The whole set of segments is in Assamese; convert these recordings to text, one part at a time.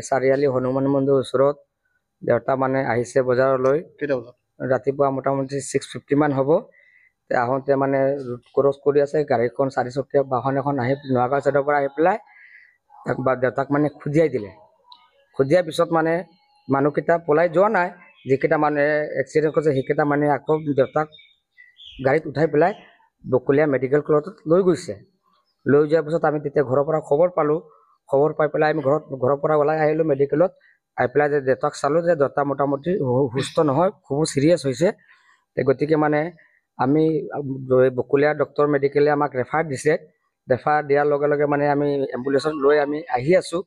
চাৰিআলি হনুমান মন্দিৰৰ ওচৰত দেউতা মানে আহিছে বজাৰলৈ। কেইটা বজাত? ৰাতিপুৱা মোটামুটি 6:50 মান হ'ব। আহোঁতে মানে ৰোড ক্ৰছ কৰি আছে, গাড়ীখন চাৰিচকীয়া বাহন এখন আহি নগাঁও চাইডৰ পৰা আহি পেলাই তাক বা দেউতাক মানে খুন্দিয়াই দিলে। খুন্দিয়াৰ পিছত মানে মানুহকেইটা পলাই যোৱা নাই, যিকেইটা মানুহে এক্সিডেণ্ট কৰিছে সেইকেইটা মানে আকৌ দেউতাক গাড়ীত উঠাই পেলাই বকলীয়া মেডিকেল কলেজত লৈ গৈছে। লৈ যোৱাৰ পিছত আমি তেতিয়া ঘৰৰ পৰা খবৰ পালোঁ। খবৰ পাই পেলাই আমি ঘৰৰ পৰা ওলাই আহিলোঁ মেডিকেলত। আহি পেলাই যে দেউতাক চালোঁ যে দেউতা মোটামুটি সুস্থ নহয়, খুব চিৰিয়াছ হৈছে। গতিকে মানে আমি বকলীয়া ডক্টৰ মেডিকেলে আমাক ৰেফাৰ দিছে। ৰেফাৰ দিয়াৰ লগে লগে মানে আমি এম্বুলেঞ্চত লৈ আমি আহি আছোঁ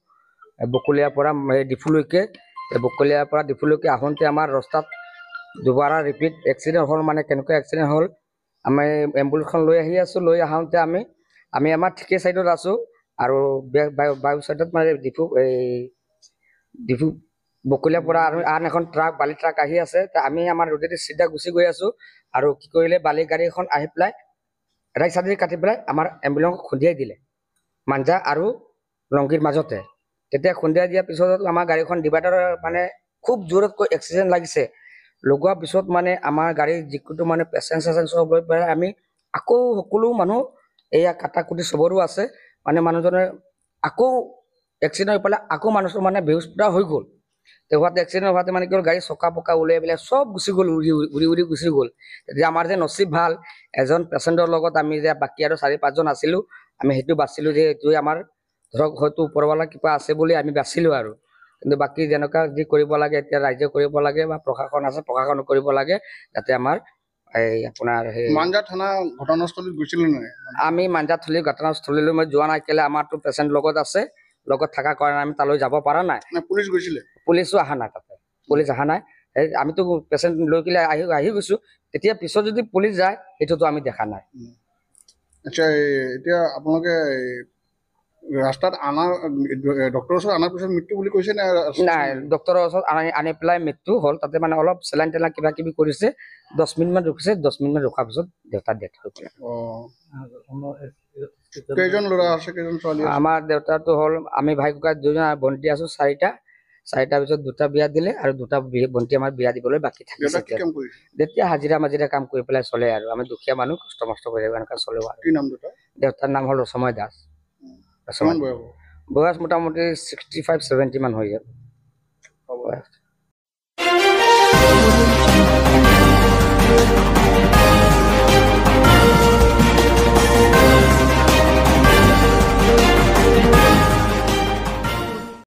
বকলীয়াৰ পৰা ডিফুলৈকে। বকলীয়াৰ পৰা ডিফুলৈকে আহোঁতে আমাৰ ৰাস্তাত দুবাৰা ৰিপিট এক্সিডেণ্ট হ'ল। মানে কেনেকুৱা এক্সিডেণ্ট হ'ল, আমি এম্বুলেঞ্চখন লৈ আহি আছোঁ। লৈ আহোঁতে আমি আমি আমাৰ ঠিকেই চাইডত আছোঁ আৰু বায়ু চাইডত মানে ডিফু এই ডিফু বকলীয়াৰ পৰা আৰু আন এখন ট্ৰাক, বালি ট্ৰাক আহি আছে। আমি আমাৰ ৰোডেদি চিধা গুচি গৈ আছোঁ আৰু কি কৰিলে, বালি গাড়ী এখন আহি পেলাই ৰাইট চাইডেদি কাটি পেলাই আমাৰ এম্বুলেঞ্চ খুন্দিয়াই দিলে মাঞ্জা আৰু লংগীৰ মাজতে। তেতিয়া খুন্দিয়াই দিয়াৰ পিছত আমাৰ গাড়ীখন ডিভাইডাৰ মানে খুব জোৰতকৈ এক্সিডেণ্ট লাগিছে। লগোৱাৰ পিছত মানে আমাৰ গাড়ীৰ যিটো মানে পেচেঞ্জ চেচেঞ্জ চব লৈ পেলাই আমি আকৌ সকলো মানুহ এয়া কাটা কুটি চবৰো আছে, মানে মানুহজনে আকৌ এক্সিডেণ্ট হৈ পেলাই আকৌ মানুহটো মানে বেহুচ পুৰা হৈ গ'ল। হোৱাতে এক্সিডেণ্ট হোৱাতে মানে কি হ'ল, গাড়ী চকা পকা উলিয়াই পেলাই চব গুচি গ'ল, উৰি উৰি উৰি গুচি গ'ল। তেতিয়া আমাৰ যে নচিব ভাল, এজন পেচেণ্টৰ লগত আমি যে বাকী আৰু 4-5জন আছিলোঁ, আমি সেইটো বাচিলোঁ যে এইটোৱে আমাৰ ধৰক হয়তো ওপৰৱালা কিবা আছে বুলি আমি বাচিলোঁ আৰু। কিন্তু বাকী যেনেকুৱা যি কৰিব লাগে এতিয়া ৰাইজে কৰিব লাগে বা প্ৰশাসন আছে প্ৰশাসন কৰিব লাগে, যাতে আমাৰ এই আপোনাৰ সেই মাঞ্জা থানা ঘটনাস্থলীত গৈছিলে নাই? আমি মাঞ্জাথলী ঘটনাস্থলীলৈ মই যোৱা নাই, কেলে আমাৰতো পেচেণ্ট লগত আছে, লগত থকাৰ কাৰণে আমি তালৈ যাব পৰা নাই। পুলিচ গৈছিলে? পুলিচো অহা নাই, তাতে পুলিচ অহা নাই। এই আমিতো পেচেণ্ট লৈ পেলাই আহি গৈছোঁ। তেতিয়া পিছত যদি পুলিচ যায় সেইটোতো আমি দেখা নাই। আচ্ছা, এতিয়া আপোনালোকে ৰাস্তাত আনা ডক্টৰৰ ওচৰত অনাৰ পিছত মৃত্যু বুলি কৈছে নে? নাই, ডক্টৰৰ ওচৰত আনি পেলাই মৃত্যু হ'ল। তাতে মানে অলপ চেলাইন টেলাইন কিবা কিবি কৰিছে, 10 মিনিটমান ৰখিছে। 10 মিনিটমান ৰখাৰ পিছত দেউতাৰ ডেথ হৈ গ'ল। কেইজন ল'ৰা আছে, কেইজন ছোৱালী আছে? আমাৰ দেউতাটো হ'ল আমি ভাই ককাই দুজন আৰু ভণ্টি আছোঁ চাৰিটা। চাৰিটাৰ পিছত দুটা বিয়া দিলে আৰু দুটা ভণ্টি আমাৰ বিয়া দিবলৈ বাকী থাকিছে। তেতিয়া হাজিৰা মাজিৰা কাম কৰি পেলাই চলে আৰু আমি দুখীয়া মানুহ, কষ্ট মষ্ট কৰি এনেকুৱা চলো আৰু। কি নাম দেউতাৰ? দেউতাৰ নাম হ'ল ৰসময় দাস। বয়স মোটামুটি 65-70 মান হৈ যাব।